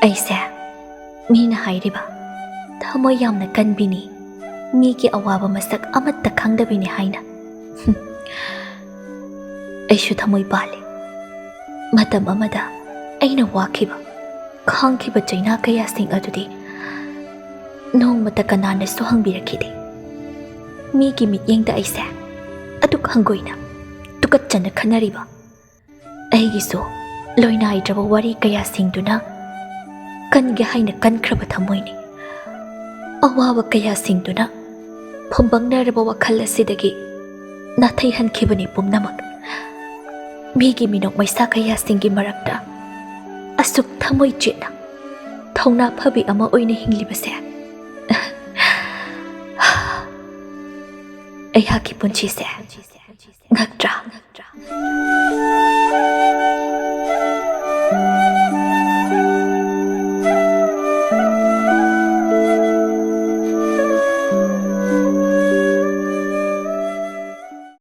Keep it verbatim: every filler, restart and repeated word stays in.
ꯑꯩꯁꯦ ꯃꯤꯅ ꯍꯥꯏꯔꯤꯕ ꯊꯃꯣꯏ ꯌꯥꯝꯅ ꯀꯟꯕꯤꯅꯤ, ꯃꯤꯒꯤ ꯑꯋꯥꯕ ꯃꯁꯛ ꯑꯃꯠꯇ ꯈꯪꯗꯕꯤꯅꯤ ꯍꯥꯏꯅ꯫ ꯑꯩꯁꯨ ꯊꯃꯣꯏ ꯄꯥꯜꯂꯤ꯫ ꯃꯇꯝ ꯑꯃꯗ ꯑꯩꯅ ꯋꯥꯈꯤꯕ, ꯈꯥꯡꯈꯤꯕ ꯆꯩꯅꯥ ꯀꯌꯥꯁꯤꯡ ꯑꯗꯨꯗꯤ ꯅꯣꯡꯃꯇ ꯀꯅꯥꯅꯁꯨ ꯍꯪꯕꯤꯔꯛꯈꯤꯗꯦ꯫ ꯃꯤꯒꯤ ꯃꯤꯠꯌꯦꯡꯗ ꯑꯩꯁꯦ ꯑꯗꯨꯛ ꯍꯪꯒꯣꯏꯅ, ꯇꯨꯀꯠꯆꯅ ꯈꯟꯅꯔꯤꯕ ꯑꯩꯒꯤꯁꯨ ꯂꯣꯏꯅꯥꯏꯗ꯭ꯔꯕ ꯋꯥꯔꯤ ꯀꯌꯥꯁꯤꯡꯗꯨꯅ ꯀꯟꯒꯦ ꯍꯥꯏꯅ ꯀꯟꯈ꯭ꯔꯕ ꯊꯃꯣꯏꯅꯤ꯫ ꯑꯋꯥꯕ ꯀꯌꯥꯁꯤꯡꯗꯨꯅ ꯐꯨꯝꯕꯪꯅꯔꯕ ꯋꯥꯈꯜ ꯑꯁꯤꯗꯒꯤ ꯅꯥꯊꯩꯍꯟꯈꯤꯕꯅꯤ ꯄꯨꯝꯅꯃꯛ꯫ ꯃꯤꯒꯤ ꯃꯤꯅꯣꯛ ꯃꯩꯁꯥ ꯀꯌꯥꯁꯤꯡꯒꯤ ꯃꯔꯛꯇ ꯑꯁꯨꯛ ꯊꯃꯣꯏ ꯆꯦꯠꯅ, ꯊꯧꯅꯥ ꯐꯕꯤ ꯑꯃ ꯑꯣꯏꯅ ꯍꯤꯡꯂꯤꯕꯁꯦ ꯑꯩꯍꯥꯛꯀꯤ ꯄꯨꯟꯁꯤꯁꯦ ꯉꯛꯇ꯭ꯔꯥ?